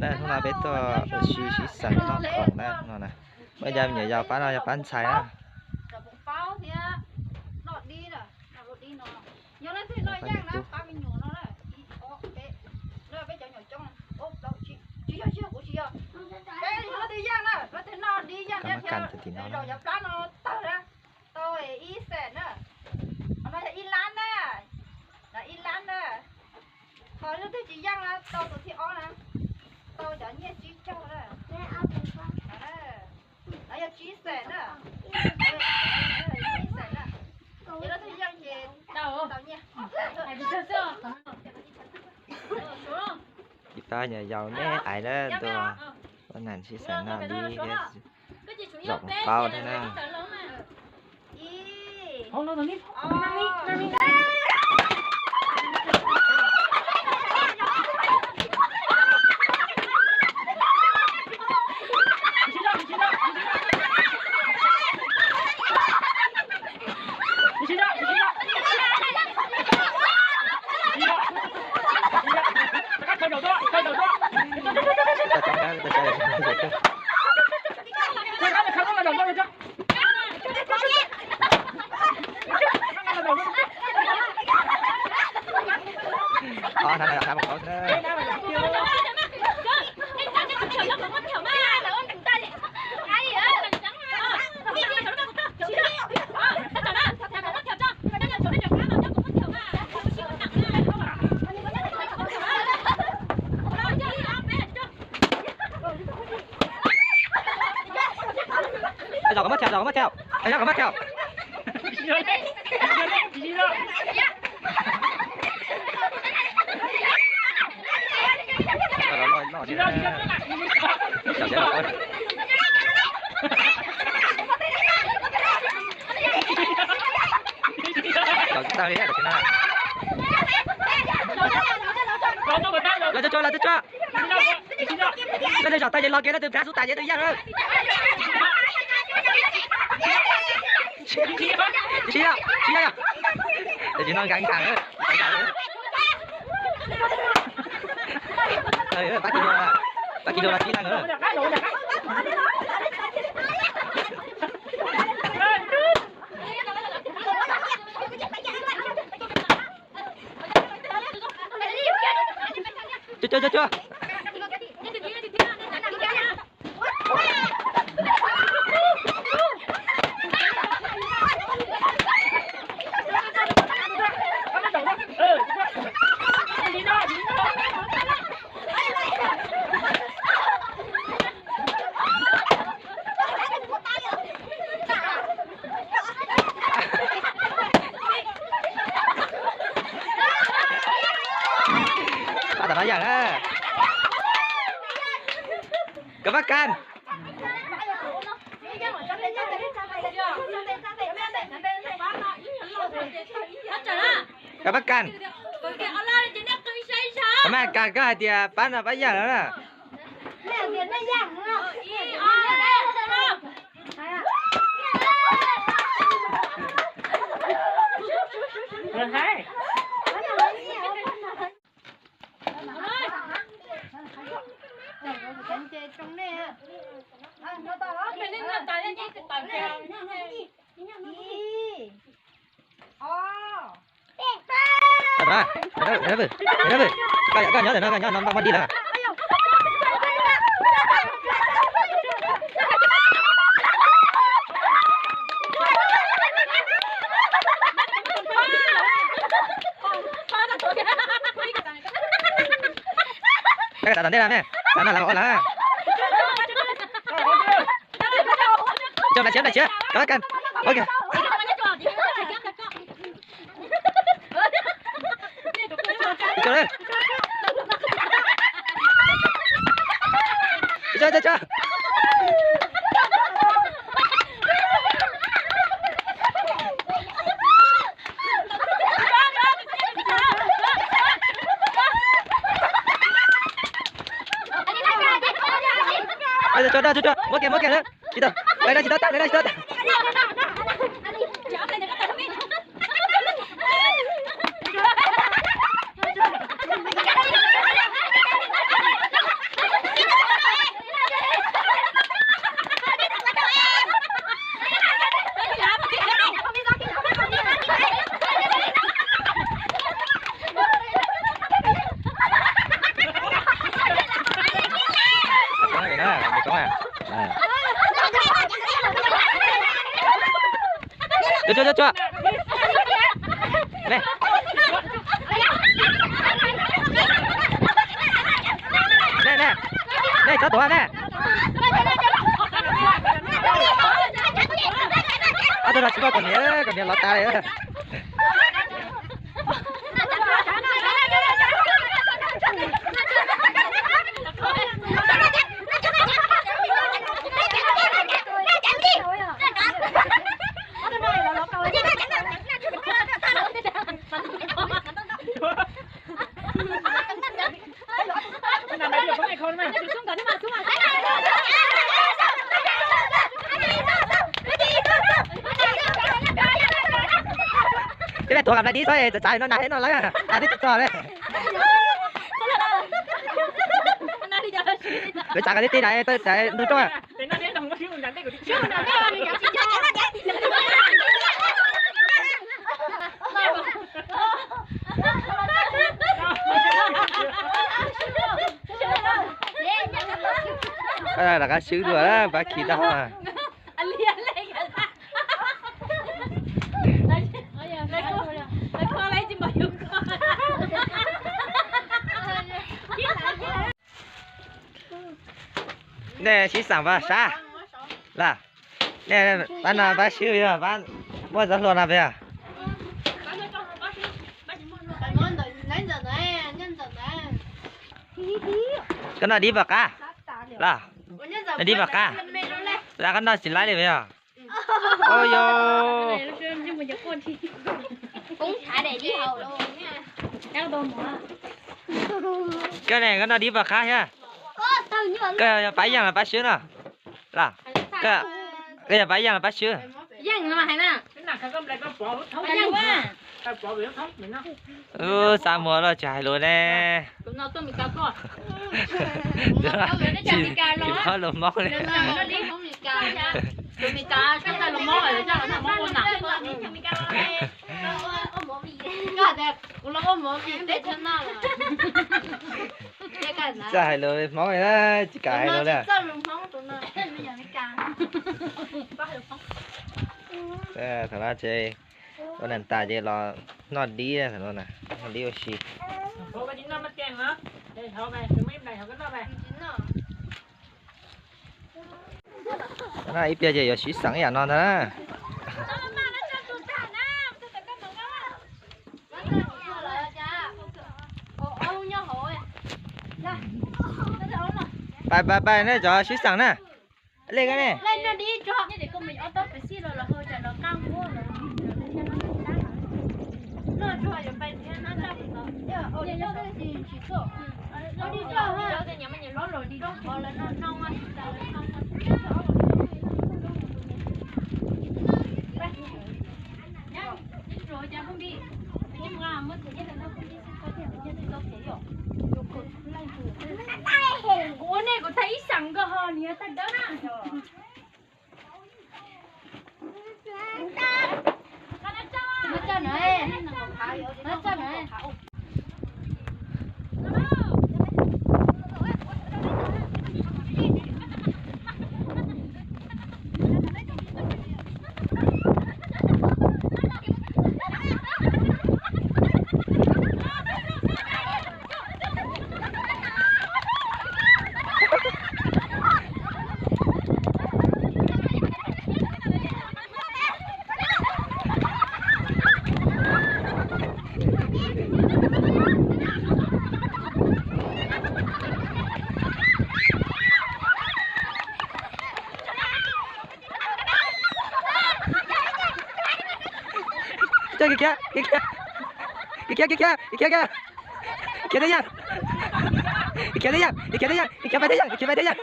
Hnub no peb tuaj ua si sib xeem noj khoom na no na. Muaj ib co me nyuam yaus pab no yog pab ntxhais na. Pab me tub. Kam mab kas tim no na. Tau ib xeem na. Qhov no yog ib lab na. Ib lab na. Ho leej twg tsis yeej na, tau tus thib ob na. Tau cov nyiaj tsib caug na. No yog tsib xeem na. Ib xeem na. Yog leej twg yeej ces tau nyiaj. Ib pab nyuam yaus me aiv na tuaj, tuaj naj sib xeem noj dib thiab zaum mus paub thiab na. Zaum kom muab tham, zaum kom muab tham, zaum kom muab tham. Los tsuag tsuag, los tsuag tsuag. Leej twg zaum tag ces los kiag, leej twg nrhiav xub tas ces tus yeej na. Tsis yog, tsis yog, tsis yog. Tsis no nkees nkees. Pab kis lus, pab kis lus los tsis leej. Tsuag tsuag tsuag tsuag. Pab tom no yog na. Koj pab kas. Koj pab kas. Koj mas kas koj hais tias pab no pab yawg no na. Koj nyob ntawm no, koj nyob no, npaj muab dib lawm. Koj xav tom ntej lawm ne, xav no lawv ua lawm. Coj nplas tsev, nplas tsev, koj pab kas. Ok. Tso, tso, tso. Tso, tso, tso, tso. Muab kiag, muab kiag na. Tsis tau. Lawv no tsis tau tawm, lawv no tsis tau tawm. Tsuag, tsuag, tsuag. Nej, nej, nej, txhob tuav nej. Ob tug no tsis muaj kom niam, kom niam los tas li. Twb tuav kam dib xwb, txav txav no nag no lawm, nag twb tsis txog li. Lawv tsav kom tib tib na, tawm ntug rooj. Rov qab swb dua, pab khi tau. Nej sib xav pab sab lawm. Nej pab no pab swb yog pab muaj txoj hlua no peb yog. Koj noj dib puas qab? Los, noj dib puas qab? Los koj noj tsis laib li puas yog? Ua yog. Koj ne, koj noj dib puas qab thiab? Koj yog pab yeej los pab swb no? Los, koj yog pab yeej los pab swb? Ub, xav muag los tsis hais lus ne. Tsis hais lus Hmoob li. Tsis hais lus Hmoob li, tsis kam hais lus li. Thaum no ces ua neej tas ces los noj dib, thaum no noj dib ua si. Ib pliag ces yuav sib xeem ib yam no ntag na. Pais pais pais nej cov sib xeem na. Li koj ne. Kuv ua nej kuv tag ib xeem nkaus ho niag tag dawb na. Kiag kiag kiag kiag kiag kiag kiag kiag kiag kiag kiag kiag kiag kiag. Khiav tib yam, khiav tib yam, khiav tib yam, khiav pais tib yam, khiav pais tib yam.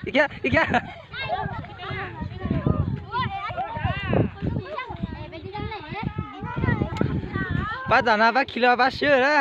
Khiav, khiav. Pab tom no pab khi los pab swb na.